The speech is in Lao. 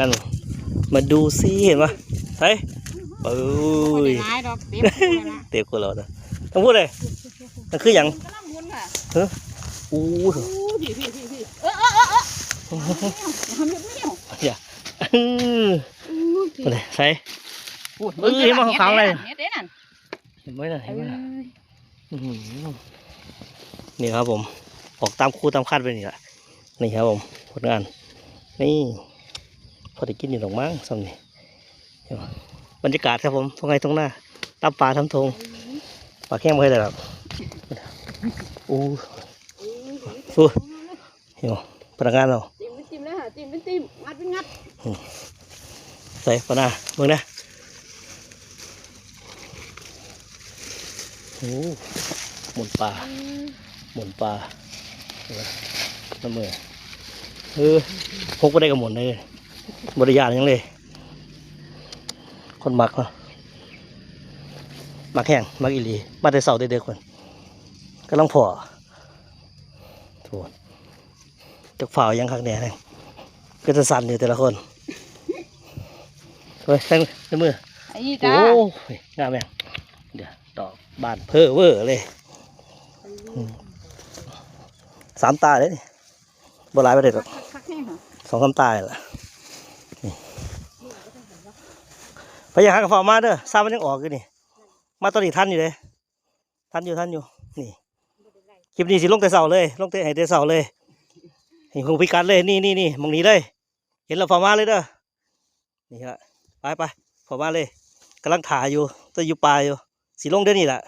ອັນ ມາດູຊິ ເຫັນບໍ່? ໃສ? ເອີຍ ບໍ່ໄດ້ຫຼາຍດອກ ເຕັມຢູ່ນະ ເຕັມຢູ່ແລ້ວນະ. ຕ້ອງພູດເດ້ ມັນຄືຫຍັງ? ກຳລັງໝູນວ່າ ຮະ? ໂອ້ຍ ໂອ້ຍ ພີ່ໆໆ ເອີ ເອີ ເອີ ເອີ ຫາເຮັດແມວ ຫາເຮັດແມວ ຢ່າ ເອີ ໂອ້ຍ ພຸ້ນເດ້ ໃສ? ພຸ້ນ ເອີ ເຫັນບໍ່? ຂາວໆ ເຫັນເດ້ນັ້ນ ເຫັນບໍ່ນະ? ເຫັນບໍ່ນະ? ເອີຍ ອື້ຫື ນີ້ຄັບຜົມ ອອກຕາມຄູຕາມຄາດໄປນີ້ລະ. ນີ້ຄັບຜົມ ຜົນງານ ນີ້ ພໍໄດ້ກິນຢູ່ດອກມັ້ງຊ່ຳນີ້. ບັນຍາກາດຄັບຜົມ ທົ່ງໄຮ່ທົ່ງນາ ຕຳປາຕຳທົ່ງ ປາກແຮງບໍ່ຄ່ອຍໄດ້ດອກ. ໂອ້ ໂອ້ ເຫັນບໍ່ ພະນັກງານເຮົາ ຕິ່ມເປັນຕິ່ມແລ້ວ ຕິ່ມເປັນຕິ່ມ ງັດເປັນງັດ. ອືມ ໃສ່ປານາເບິ່ງນະ. ໂອ້ ໝູນປາ ອືມ ໝູນປາ ເອີ ນ້ຳມື ເອີ ຫົກບໍ່ໄດ້ກໍໝູນເດີ ບໍ່ໄດ້ຢ້ານຫຍັງເລີຍ. ຄົນມັກເນາະ ມັກແຮງ ມັກອີ່ຫຼີ ມາແຕ່ເຊົ້າແຕ່ເດິກພຸ້ນ ກຳລັງພໍ້. ໂອ້ ຈັກຟ້າວຫຍັງຄັກແນ່ ເປັນຕາສັ່ນຢູ່ແຕ່ລະຄົນ. ໂອ້ຍ ໃສ່ໃສ່ມື ອັນນີ້ ໂອ້ ຈ້າ ຍ ງາມແຮງ ດຽວ ດອກບານເພີເວີເລີຍ. ອືມ ສາມຕາເດ້ນີ້ ບໍ່ຫຼາຍປານໃດດອກ ຄັກໆ ແຮງຫວາ ສອງສາມຕານີ້ລະ. ນີ້ ໃຜຢາກຫາກໍຟ້າວມາເດີ ຊາມັນຍັງອອກຢູ່ນີ້ ມາຕອນນີ້ທັນຢູ່ເດ້. ທັນຢູ່ ທັນຢູ່ ນີ້ ຄລິບນີ້ຊິລົງແຕ່ເຊົ້າເລີຍ ລົງແຕ່ ໃຫ້ແຕ່ເຊົ້າເລີຍ ໃຫ້ຮູ້ພິກັດເລີຍ. ນີ້ໆໆ ໝ່ອງນີ້ເລີຍ ເຫັນແລ້ວຟ້າວມາເລີຍເດີ. ນີ້ລະ ໄປໆ ຟ້າວມາເລີຍ ກຳລັງຖ້າຢູ່ ແຕ່ຢູ່ປ່າຢູ່ ຊິລົງດຽວນີ້ລະ.